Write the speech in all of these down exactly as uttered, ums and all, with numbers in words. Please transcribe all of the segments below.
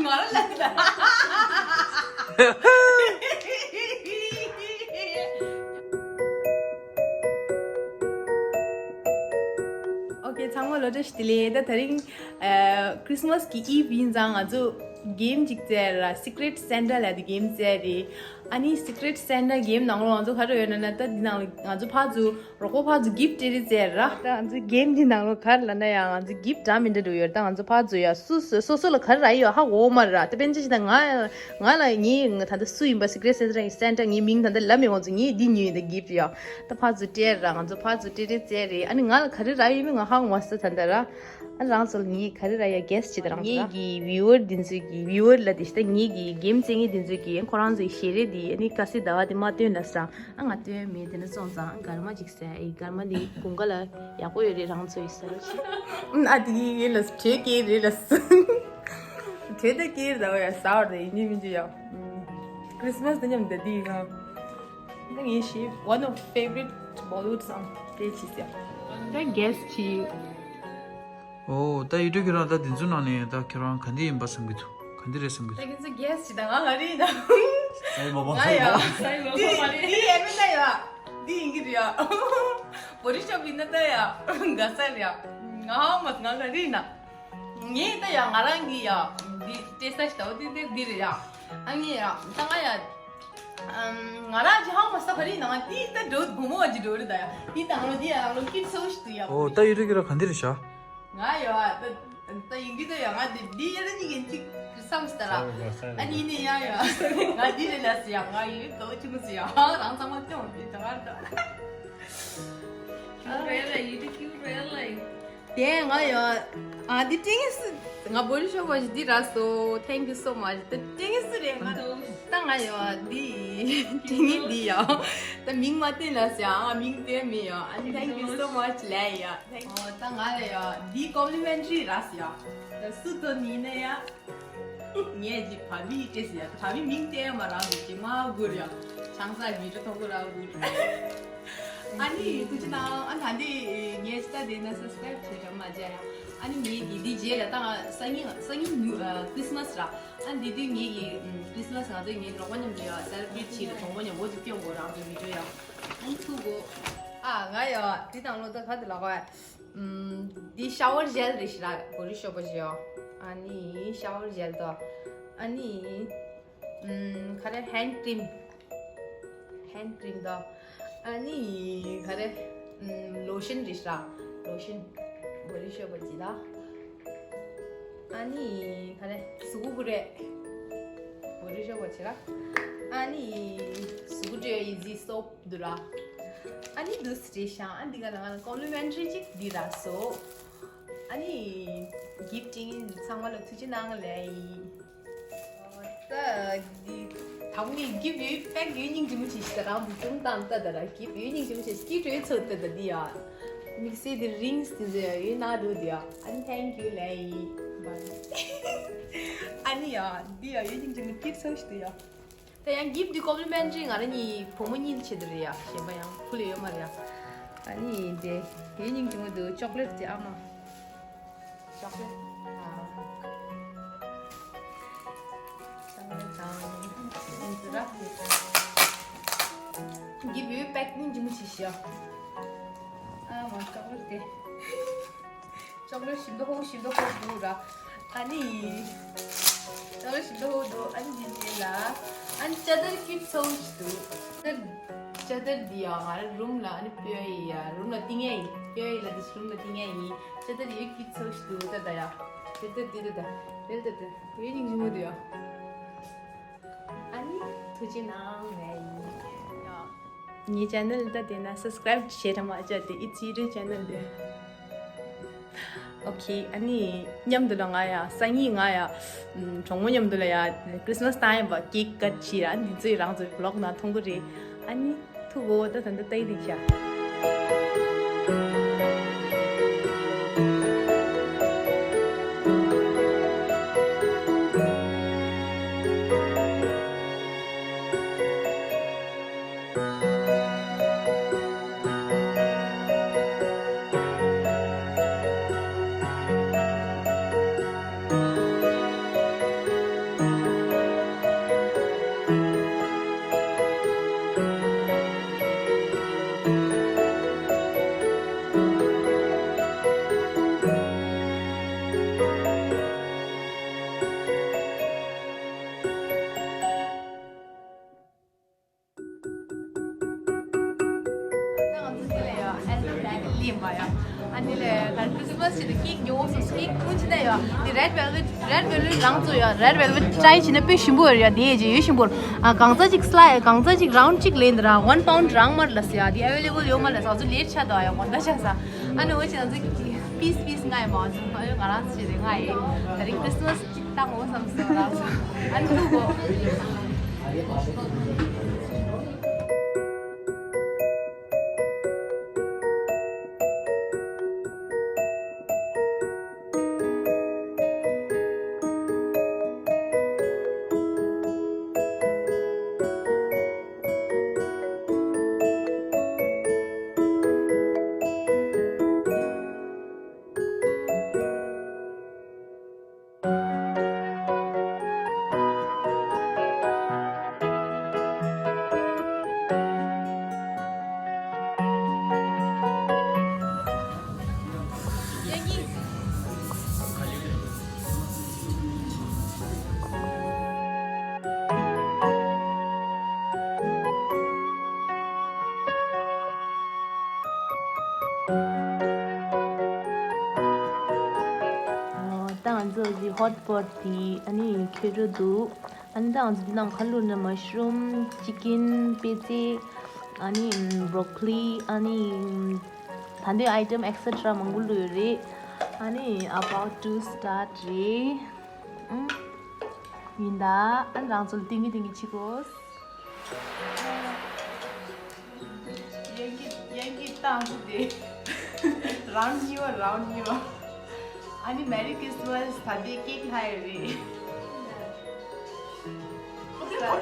ང་རང་ལ་ད། ཨོ་ཁེ། ཚང་མ་ལོ་བཀྲ་ཤིས་བདེ་ལེགས། ད་དེ་རིང་ཨ་ཁྲིས་མས་ཀྱི་ཨིབ་ཡིན་ཙང་ང་ཚོ་གེམ་ཅིག་རྩེ་ར། སི་ཀྲེཊ་སན་ཊ་ལབ་དེ་གེམ་རྩེ་རེད། ཨ་ནི་སི་ཀྲེཊ་སན་ཊ་གེམ་ནང་ལོགས་ང་ཚོ་ག་རེ་ཡོད་ན་ན། ད་འདི་ནང་ལ་ང་ཚོ་ཕར་ཚུར་རོགས་པ་ཕར་ཚུར་གིཕ་ཊི་སྤྲད་རེས་རྩེ་ར། ད་ང་ཚོ་གེམ་འདི་ནང་ལོགས་ག་རེ་ལབ་ན་ཡང་ང་ཚོ་གིཕ་ཊི་འདྲ་མི་འདྲ་འགྲོ་ཡོད། ད་ང་ཚོ་ཕར་ཚུར་ཡ་སུ་སོ་སོ་ལ་ག་རེ་རག་ཡོད་ཧ་གོ་མ་ར། ད་དཔེར་ན་ཅི་ཞིག་ད་ང་ང་ལ་ངའི་ད་ལྟ་སུ་ཡིན་པ་སི་ཀྲེཊ་སན་ཊ་སན་ཊ་ངའི་མིང་ད་ལྟ་ལབ་མེད། ང་ཚོ་ངས་འདི་ཉོས་ཡིན། ད་གིཕ་ཊི་ཡ། ད་ཕར་ཚུར་སྤྲད་ར། ང་ཚོ་ཕར་ཚུར་སྤྲད་རེས་རྩེ་རེད། ཨ་ནི་ང་ལ་ག་རེ་རག་ཡོད་མེད་ང་ཧ་གོ་མ་སོང་ད་ལྟ་ར། ཨ་རང་ཚོ་ལ་ངས་ག་རེ་རག་ཡ་གེ་སི་བྱེད་དང་རང་ཚོ་ལ། ངེད་ཀྱི་བིའུ་ཨར་འདི་ཚོས་ཀྱི་བིའུ་ཨར་ལ་དེ་ཤི་ད་ངེད་ཀྱི་གེམ་རྩེ་མཁན་འདི་ཚོས་ཀྱི་ཁོ་རང་ཚོའི་ཞལ་རས་འདི་ཨ་ནི་ཀ་སི་ཟླ་བ་དེ་མ་སྟོན་ལ་ས། ཨ་ང་སྟོན་མེད། དེ་ན་སོང་ཙང་ཨ་སྐར་མ་ཅིག་ཟེར། ཨེ་སྐར་མ་འདི་དགུན་ཁ་ལ་ཡག་པོ་ཡོད་རེད། རང་ཚོའི་ས་རུ་ཤི། ཨ་དེ་གི་ཡིན་ལ་བྲོས་སྐྱེས་རེད་ལ་ས། བྲོས་ད་སྐྱེས་ཟླ་བ་ཡ་ཟ་བར་ད་ཡིན་ནི་མིན་གྱི་ཡ། ཁྲིས་མས་དང་མཉམ་དུ་འདི་ཡིན་ན། ད་ངའི་ཞེ་one of favorite Bollywood song དེ་ཅི་ཟེར། ད་གེ་སི་བྱེད། ཨོ། ད་ཡུ་ཊུབ་ཁྱེད་རང་ད་འདི་ཚོ་ནང་ནས་ད་ཁྱེད་རང་ག་འདི་ཡིན་པ་བསམ་གྱི་འདུག་ག་འདི་རེད་བསམ་གྱི་ད་འདུག་ཁྱེད་ཚོ་གེ་སི་བྱེད། ད་ང་ག་རེ་ཡིན་ན། སའི་མོ་པ། ང་ཡ། སའི་མོ་པ། འདི་འདི་ཡིན་ན་ད་ཡ། འདི་ཡིན་གྱི་རེད་ཡ། བོ་ཌི་ཤོབ་ཡིན་ན་ད་ཡ། ག་ས་རེད་ཡ། ང་ཧ་མ་ང་ག་རེ་ཡིན་ན། ངས་ད་ཡ་ང་རང་གི་ཡ། འདི་སྤྲད་ས་ཞིག་ད་འོ་འདི་འདི་འདི་རེད་ཡ། ཨ་ངས་ཡ་ད་ང་ཡ། ང་རང་ཅི་ཧ་མ་ས་ག་རེ་ཡིན་ན། ང་འདི་ད་འགྲོ་དགོང་མོ་བ་ཅི་འགྲོ་རེད་ད་ཡ། འདི་ད་ང་རང་འདི་ཡ་ང་རང་ཀིཌ་ཤོ་ཞིག་ཏུ་ཡ། ཨོ། ད་ཡུ་ཊུབ་ཁྱེད་རང་ག་འདི་རེད་ཤག་ང་ཡོད་ཨ། ད་ད་ཡིན་གྱི་ད་ཡོད། ང་འདི་འདི་ཡ་ད་ཉིད་ཀྱི་ཅིག་བསམ་སྟ་ར། ཨ་ནི་ནི་ཡ་ཡོད་ང་འདི་རེད་ལ་སི་ཡ། ང་ཡོད་དོ་ཆུང་སི་ཡ། རང་ཚང་མ་སྐྱོང་འདི་ད་ང་ད། ཁྱུ་རེད་ལ་ཡིད་ཁྱུ་རེད་ལ་ཡིད། དེ་ང་ཡོད་ཨ། འདི་ཏྲེང་སི་ང་བོ་ལི་ཤོ་བ་ཞིག་འདི་ར་སོ། Thank you so much. ད་ཏྲེང་སི་རེད་ང་ད། ད་ང་ཡོད་འདི་ཏྲེང་སི་འདི་ཡ། ད་མིང་མ་བསྟན་ལ་སི་ཡ། ང་མིང་བསྟན་མི་ཡ། ཨ་ནི་thank you so much ལ་ཡ། ཨོ་ད་ང་ལ་ཡ་འདི་ཀོམ་ལི་མེན་ཊི་རི་ར་སི་ཡ། ད་སུ་ཏོ་ནི་ནི་ཡ། ངས་ཀྱི་བ་མི་སྤྲད་སི་ཡ། བ་མི་མིང་བསྟན་མ་རང་གི་ཀྱི་མ་གུར་ཡ། ཆང་ས་བི་ཏོ་ཐོ་གུ་ར་གུར། ཨ་ནི་ཐུགས་རྗེ་གནང་། ཨ་ད་འདི་ངས་ཅི་ད་དེ་ན་སབ་སི་ཀ་རེབ་བྱེད་ར་མ་བྱས་ཡ། ཨ་ནི་ངས་ཀྱི་འདི་རྗེས་ལ་ད་ང་སང་ཉིན་སང་ཉིན་ཉུ་ཨ་ཁྲིས་མས་ར། ཨ་འདི་དུས་ངས་ཀྱི་ཁྲིས་མས་ང་ཚོ་ངའི་གྲོགས་པོ་མཉམ་དུ་ཡ་སེ་ལེབ་རེཊ་བྱེད་ར། གྲོགས་པོ་མཉམ་འོ་དེ་སྐྱོང་དགོས་རང་གི་བི་ཌི་ཡོ་ཡ། ཨ་ནི་ཐུག་གོ་ཨ་ང་ཡ་འདི་དང་ལོ་ད་ག་དེ་ལ་གོ་ཡ། ཨམ། འདི་ཤ་ཝར་ཇེལ་རེད་ཤི་ར། བོ་ཌི་ཤོབ་པ་ཞིག་ཡོད། ཨ་ནི་ཤ་ཝར་ཇེལ་དོ། ཨ་ནི་ཨམ། ག་རེ་ཧེན་ཌི་ཀྲིམ། ཧེན་ཌི་ཀྲིམ་དོ། ཨ་ནི་ག་རེ་ཨམ། ལོ་ཤན་རེད་ཤི་ར། ལོ་ཤན། བོ་ཌི་ཤོབ་པ་ཅི་ད། ཨ་ནི་ག་རེ་གཟུགས་པོ་བཀྲུ་རེད། བོ་ཌི་ཤོབ་པ་ཅི་ར། ཨ་ནི་གཟུགས་པོ་བཀྲུ་ཡ་ཨི་ཟི་སོབ་འདུག་ར། ཨ་ནི་འདུག་སེ་རེད་ཤག་ཨ་འདི་ག་ལ་ང་ལ་ཀོམ་ལི་མེན་ཊི་རི་ཅིག་འདི་རག་སོང་། ཨ་ནི་གིཕ་ཊི་ཡིན། ཚང་མ་ལ་ཐུགས་རྗེ་གནང་ལེ་ཡིན། ད་འདི་དང་མི་གིཕ་ཊི་ཡོད་པེག་ཡོད་སྙིང་རྗེ་མོ་བྱེད་ཤི་ད། རང་བུ་ཆུང་བཏང་ལྟ་ད་ར་གིཕ་ཊི་ཡོད་སྙིང་རྗེ་མོ་བྱེད་ཀི་ཊི་ཡོད་ཚོད་ལྟ་ད་འདི་ཡ། དམིགས་བསལ་འདི་རིང་སི་འདི་ཚོ་ཡ་ཡོད་ན་འགྲོ་འདི་ཡ། ཨ་ནི་ཐེང་ཀིའུ་ལེ་ཡིན། ཨ་ནི་ཡ་འདི་ཡ་ཡོད་སྙིང་རྗེ་མོ་གིཕ་ཊི་ཚོ་ཞིག་འདུག་ཡ། ད་ཡང་གིཕ་ཊི་འདི་ཀོམ་ལི་མེན་ཊི་རི་ང་རང་གཉིས་བུ་མོ་གཉིས་ལ་བྱེད་དུ་རེད་ཡ། གཞན་པ་ཡང་ཕུལ་ཡོད་མ་རེད་ཡ། ཨ་ནི་དེ་ཡོད་སྙིང་རྗེ་མོ་འདུག་ཅོག་ལེ་ཊི་དེ་ཨ་མ། ཅོག་ལེ་ཊི། ཨ། ཅོག་ལེ་ཊི་དང་། ཨ་ནི་དེ་ར། གིཕ་ཊི་ཡོད་པེག་སྙིང་རྗེ་མོ་བྱེད་ཤི་ཡ། ཨ་མ་ཅོག་ལེ་ཊི་དེ། ཅོག་ལེ་ཊི་ཞིམ་པོ་ཧོ་ཞིམ་པོ་ཧོ་འདུག་ར། ཨ་ནི། ཅོག་ལེ་ཊི་ཞིམ་པོ་ཧོ་འདུག་ཨ་ནི་འདི་རྗེས་ལ། ཨ་ནི་ཅ་དར་ཀིའུཊ་ཚོ་ཞིག་འདུག་ཅ་དར་ཅ་དར་འདི་ཡ་ང་རང་རུམ་ལ་ཨ་ནི་སྤོས་ཡི་ཡ། རུམ་ལ་བཏིང་ཡ་ཡིན། སྤོས་ཡི་ལ་འདི་རུམ་ལ་བཏིང་ཡ་ཡིན། ཅ་དར་ཡོད་ཀིའུཊ་ཚོ་ཞིག་འདུག་ད་ད་ཡ། ཅ་དར་འདི་ད་ད། རེད་ད་ད། ཡོད་སྙིང་རྗེ་མོ་འདུག་ཡ། ཨ་ནི་ཐུགས་རྗེ་གནང་ལེ་ཡིན། ཡ། ངའི་ཅེ་ནལ་ད་དེ་ན་སབ་སི་ཀ་རེབ་བྱེད་ར་མ་བྱ་དེ་ཨི་ཚི་རི་ཅེ་ནལ་དེ། ཨོ་ཁེ། ཨ་ནི་མཉམ་དུ་ལ་ང་ཡ་སང་ཉིན་ང་ཡ་གྲོགས་མོ་མཉམ་དུ་ལ་ཡ་ཁྲིས་མས་ཏའིམ་བ་ཀེག་ཀཊ་བྱེད་ར། ཨ་ནི་འདི་ཚོའི་རང་ཚོའི་བི་ལོག་ནང་མཐོང་གི་རེད། ཨ་ནི་ཐུག་གོ་ད་ད་ད་ལྟ་ཡི་རིག་བྱ། ད་ང་ཚོ་དེ་ལ་ཡ་ཨལ་བྷམ་ལེན་ལེན་པ་ཡ། ཨ་ནི་ལས་ད་ཁྲིས་མས་ཆེད་དུ་ཀེག་ཉོ་སོང་། ཀེག་ཁུངས་ཆེ་ན་ཡ་དེ་རེད་ཝེལ་ཝེཊ། རེད་ཝེལ་ཝེཊ་རང་ཚོ་ཡ་རེད་ཝེལ་ཝེཊ་ཊྲའི་བྱས་ན་དཔེ་ཞིམ་པོ་ཡོད་རེད་ཡ། དེ་ཡ་ཇེ་ཡོད་ཞིམ་པོ་རེད། ཨ་གང་ཚ་ཅིག་སི་ལའི་གང་ཚ་ཅིག་རའུན་ཌི་ཅིག་ལེན་དེ་ར་ཝན་པའུན་ཌི་རང་མ་རེད་ལ་ཟེར་ཡ། དེ་ཨ་ཝེ་ལེ་བལ་ཡོད་མ་རེད་ལ་ཟེར། ང་ཚོ་ལེཊ་ཆགས་འདུག་ཡ། དགོང་དག་ཆགས་ས། ཨ་ནི་འོ་ཆེ་ན་ཚོ་པིས་པིས་ང་ཡི་མ་ཚོ་ང་རང་ཚོ་ཆེ་རེད། ང་ཡི་ད་རིང་ཁྲིས་མས་ཅིག་བཏང་འོ་བསམ་སོང་རང་ཚོ། ཨ་ནི་ཐུག་གོ། ད་ང་ཚོ་གི་ཧོཊ་པོཊ་དེ་ཨ་ནི་ཁྱེར་འགྲོ་འདུག་ཨ་ནི་ད་ང་ཚོ་འདི་ནང་ཁ་ལུ་ནི་མ་ཤ་རུམ། ཅི་ཀིན། པེ་ཙེ། ཨ་ནི་བྷོ་རོ་ཀོ་ལི། ཨ་ནི་ད་འདོད་ཨའི་ཊམ་ཨེག་སེ་ཊ་ར་མང་པོ་ལུས་ཡོད་རེད། ཨ་ནི་about to start རེད། ཨང་། ཡིན་ད། ཨ་ནི་རང་ཚོ་ལ་ཏིང་ངེ་ཏིང་ངེ་ཕྱི་གོ། ཡན་གྱི་ཡན་གྱི་ཏང་ཙི་དེ། རའུན་ཌི་གཉིས་པ། རའུན་ཌི་གཉིས་པ། ཨ་ནི་མེ་རི་ཁྲིས་མས། ད་ལྟའི་ཀེག་ལྷག་ཡོད་རེད། ཁ་ལག་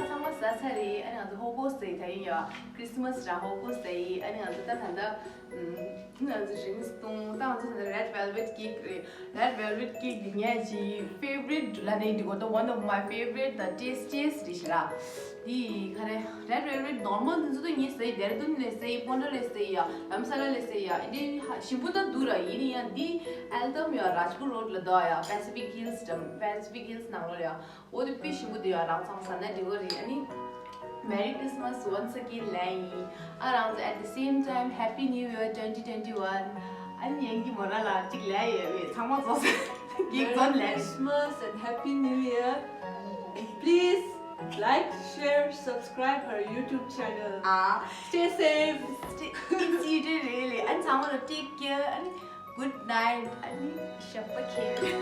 ཚང་མ་ཟ་ཚར་རེད། ཨ་ནི་ང་ཚོ་ཧོ་ཁོ་ཟས་ད་ཡིན་ཡ། ཁྲིས་མས་ར་ཧོ་ཁོ་ཟས་ཡིན། ཨ་ནི་ང་ཚོ་ད་ད་ལྟ་ང་ཚོ་རིང་སྟོང་ད་ང་ཚོ་ད་རེད་ཝེལ་ཝེཊ་ཀེག་རེད། རེད་ཝེལ་ཝེཊ་ཀེག་འདི་ངའི་ཅི་ཕེ་ཝ་རེཊ་ལ་ནི་འདི་གོ་ད་one of my favorite the tastiest dish ར། འདི་ག་རེ་རེད་ཝེལ་ཝེཊ་ནོར་མལ་འདི་ཚོ་ད་ངས་ཟས་ཡི། ཌེ་ར་ཌུན་ལ་ཟས་ཡི། པོན་ཌ་ལ་ཟས་ཡི་ཡ། རམ་ས་ལ་ལ་ཟས་ཡི་ཡ། འདི་ཞིམ་པོ་ད་འདུག་ར། ཡིན་ཡང་འདི་ཨལ་ཏམ་ཡ་རཱཇ་པུར་རོཌ་ལ་འདུག་ཡ། པེ་སི་ཕིག་ཧིལ་སི་ཌམ། པེ་སི་ཕིག་ཧིལ་སི་ནང་ལོགས་ལ་ཡ། འོ་དེ་དཔེ་ཞིམ་པོ་འདུག་ཡ། རང་ཚང་ཟ་ན་འགྲིག་གི་རེད། ཨ་ནི་Merry Christmas once again ལན་ཡིན། ཨ་རང་ཚོ་at the same time Happy New Year twenty twenty one། ཨ་ནི་ཡན་གྱི་མོ་ར་ལ་གཅིག་ལན་ཡོད་པས་ཚང་མ་ཚོ་ས་གིག་ཚོན་ལན། Merry Christmas and Happy New Year. Please like, share, subscribe her YouTube channel. ཨ། Stay safe. Stay- it's you རེད་ལེ། ཨ་ནི་ཚང་མ་ལ་take care. ཨ་ནི་good night. ཨ་ནི་ཞབས་པ་ཁེལ།